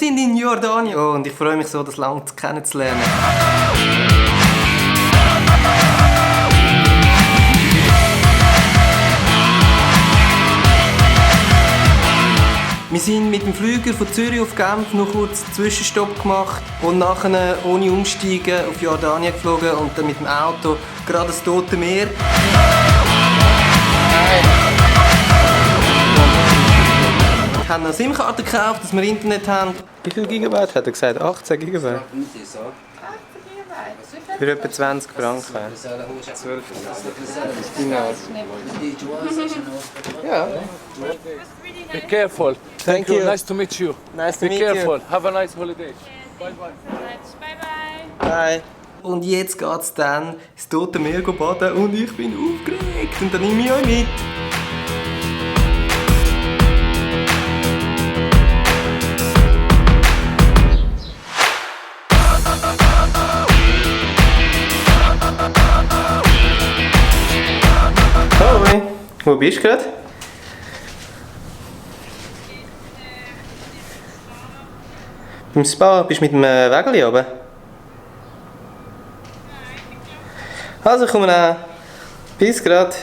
sind in Jordanien und ich freue mich so, das Land kennenzulernen. Wir sind mit dem Flüger von Zürich auf Genf noch kurz einen Zwischenstopp gemacht und nachher ohne Umsteigen auf Jordanien geflogen und dann mit dem Auto gerade das Tote Meer. Wir haben eine SIM-Karte gekauft, dass wir Internet haben. Wie viel Gigabyte hat er gesagt? 18 Gigabyte? 18 Gigabyte. Für etwa 20 Franken. 12. Ja. Be careful. Thank you. Nice to meet you. Nice to Be meet careful. you. Have a nice holiday. Bye bye. Bye. Und jetzt geht es dann ins Tote Meer baden und ich bin aufgeregt. Und dann nehme ich euch mit. Hoi, wo bist du gerade? Beim Spa? Bist du mit dem Wägeli oben? Also komm dann. Bis grad.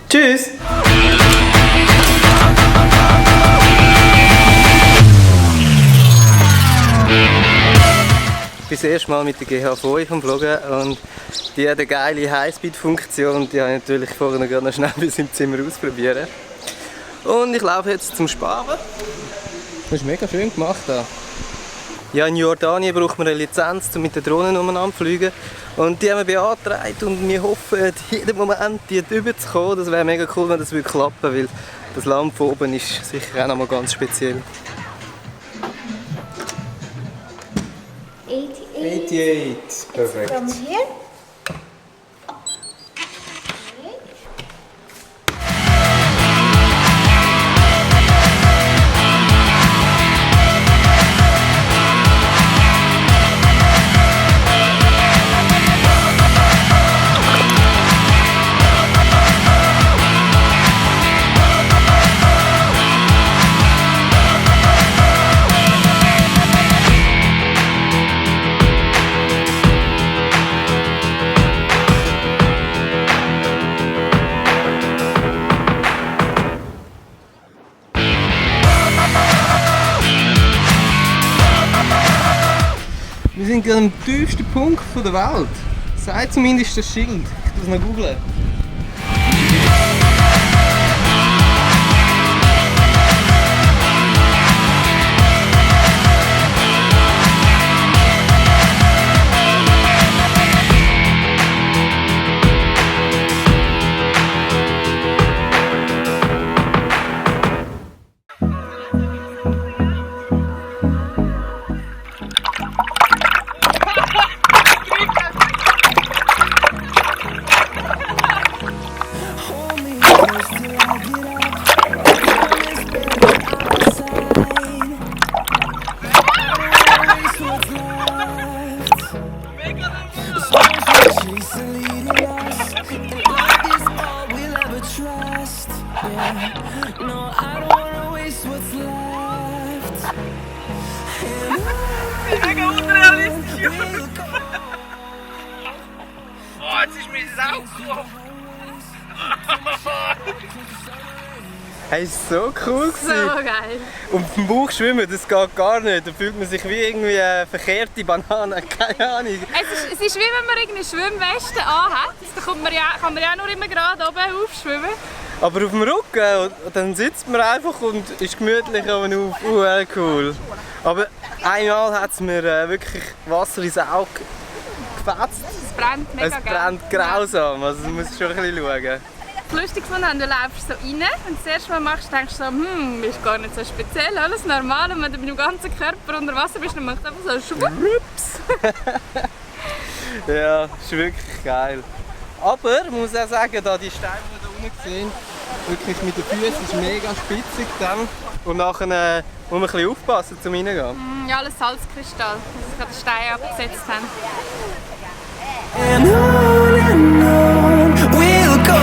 Tschüss! Ich bin das erste Mal mit der GH5 am Vloggen und die hat eine geile Highspeed-Funktion, die habe ich natürlich vorher gerade noch schnell bis im Zimmer ausprobieren. Und ich laufe jetzt zum Sparen. Das ist mega schön gemacht da. Ja, in Jordanien braucht man eine Lizenz, um mit den Drohnen umeinander zu fliegen. Und die haben wir beantragt und wir hoffen, jeden Moment die rüberzukommen. Das wäre mega cool, wenn das klappen würde, weil das Land von oben ist sicher auch noch mal ganz speziell. 88. Perfekt. From here. Wir sind gerade am tiefsten Punkt der Welt. Sagt zumindest das Schild. Ich muss noch googlen. Mega unrealistisch! Oh, jetzt ist mein Sau gekommen! Hey, ist so cool So gewesen. geil. Und auf dem Bauch schwimmen, das geht gar nicht. Da fühlt man sich wie irgendwie eine verkehrte Banane, keine Ahnung. Es ist wie wenn man eine Schwimmweste anhat. Da kann man ja auch nur immer gerade oben aufschwimmen. Aber auf dem Rücken, und dann sitzt man einfach und ist gemütlich oben auf. Cool. Aber einmal hat es mir wirklich Wasser ins Auge gefetzt. Es brennt mega Es brennt grausam, also du musst schon ein bisschen schauen. Das Lustigste ist, du läufst so rein und das erste Mal machst, denkst du so, ist gar nicht so speziell, alles normal. Und wenn du mit dem ganzen Körper unter Wasser bist, dann machst du einfach so schwupps. Ja, ist wirklich geil. Aber ich muss auch sagen, da die Steine, die da unten sehen, wirklich mit den Füßen ist mega spitzig dann. Und nachher muss man ein bisschen aufpassen zum Reingehen. Ja, alles Salzkristall, dass sie gerade den Stein abgesetzt haben. And on we'll go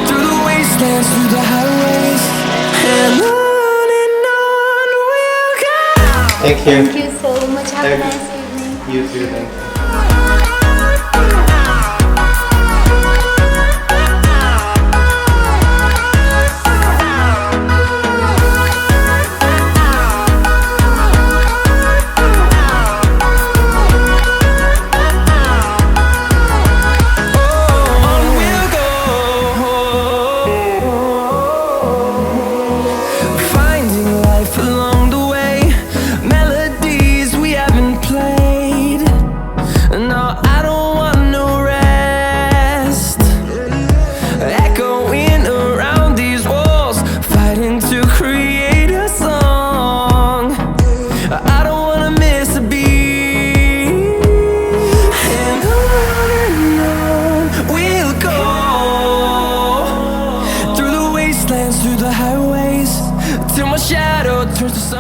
through the wastelands, through the highways, and on Thank you. Thank you so much. Have a nice evening. You too, thank you.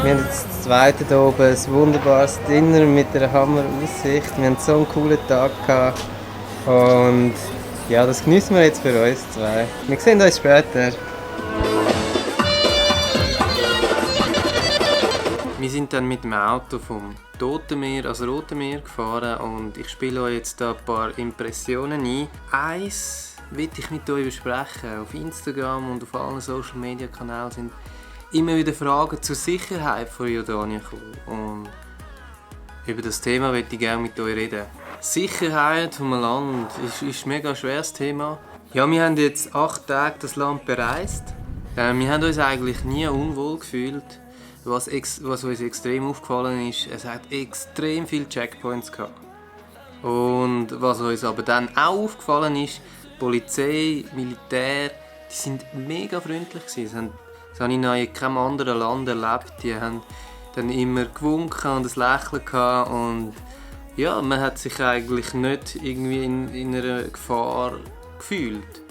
Wir haben jetzt das zweite hier oben, ein wunderbares Dinner mit einer Hammer-Aussicht. Wir hatten so einen coolen Tag gehabt. Und ja, das genießen wir jetzt für uns zwei. Wir sehen uns später. Wir sind dann mit dem Auto vom Toten Meer, also Roten Meer, gefahren und ich spiele euch jetzt da ein paar Impressionen ein. Eins will ich mit euch besprechen. Auf Instagram und auf allen Social Media Kanälen sind immer wieder Fragen zur Sicherheit von Jordanien gekommen. Und über das Thema möchte ich gerne mit euch reden. Sicherheit vom Land ist ein mega schweres Thema. Ja, wir haben jetzt 8 Tage das Land bereist. Wir haben uns eigentlich nie unwohl gefühlt. Was uns extrem aufgefallen ist, es hat extrem viele Checkpoints gehabt. Und was uns aber dann auch aufgefallen ist, Polizei, Militär, die sind mega freundlich gewesen. Das habe ich noch in keinem anderen Land erlebt. Die haben dann immer gewunken und ein Lächeln gehabt. Und ja, man hat sich eigentlich nicht irgendwie in einer Gefahr gefühlt.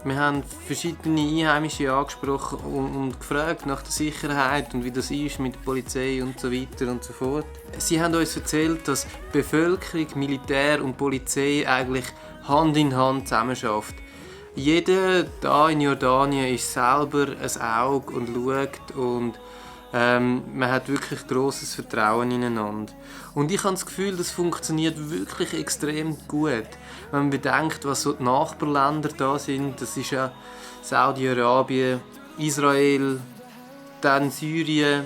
Wir haben verschiedene Einheimische angesprochen und gefragt nach der Sicherheit und wie das ist mit der Polizei und so weiter und so fort. Sie haben uns erzählt, dass Bevölkerung, Militär und Polizei eigentlich Hand in Hand zusammenarbeiten. Jeder hier in Jordanien ist selber ein Auge und schaut und man hat wirklich grosses Vertrauen ineinander. Und ich habe das Gefühl, das funktioniert wirklich extrem gut. Wenn man bedenkt, was so die Nachbarländer da sind, das ist ja Saudi-Arabien, Israel, dann Syrien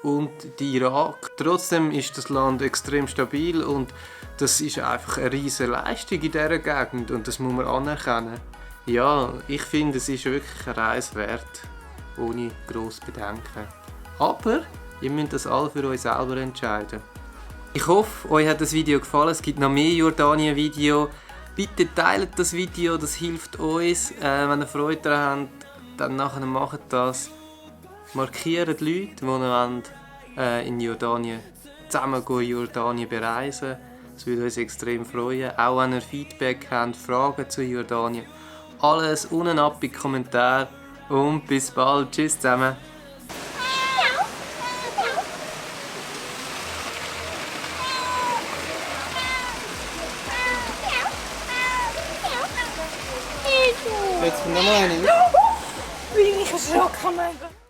und der Irak. Trotzdem ist das Land extrem stabil und das ist einfach eine riesige Leistung in dieser Gegend und das muss man anerkennen. Ja, ich finde, es ist wirklich eine Reise wert, ohne grosse Bedenken. Aber ihr müsst das alle für euch selber entscheiden. Ich hoffe, euch hat das Video gefallen. Es gibt noch mehr Jordanien-Videos. Bitte teilt das Video, das hilft uns. Wenn ihr Freude daran habt, dann nachher macht das. Markiert Leute, die wollen, in Jordanien zusammen Jordanien bereisen. Das würde uns extrem freuen. Auch wenn ihr Feedback habt, Fragen zu Jordanien. Alles unten ab in die Kommentare. Und bis bald. Tschüss zusammen. Jetzt kommt noch mal eine. Bin ich erschrocken, mein Gott.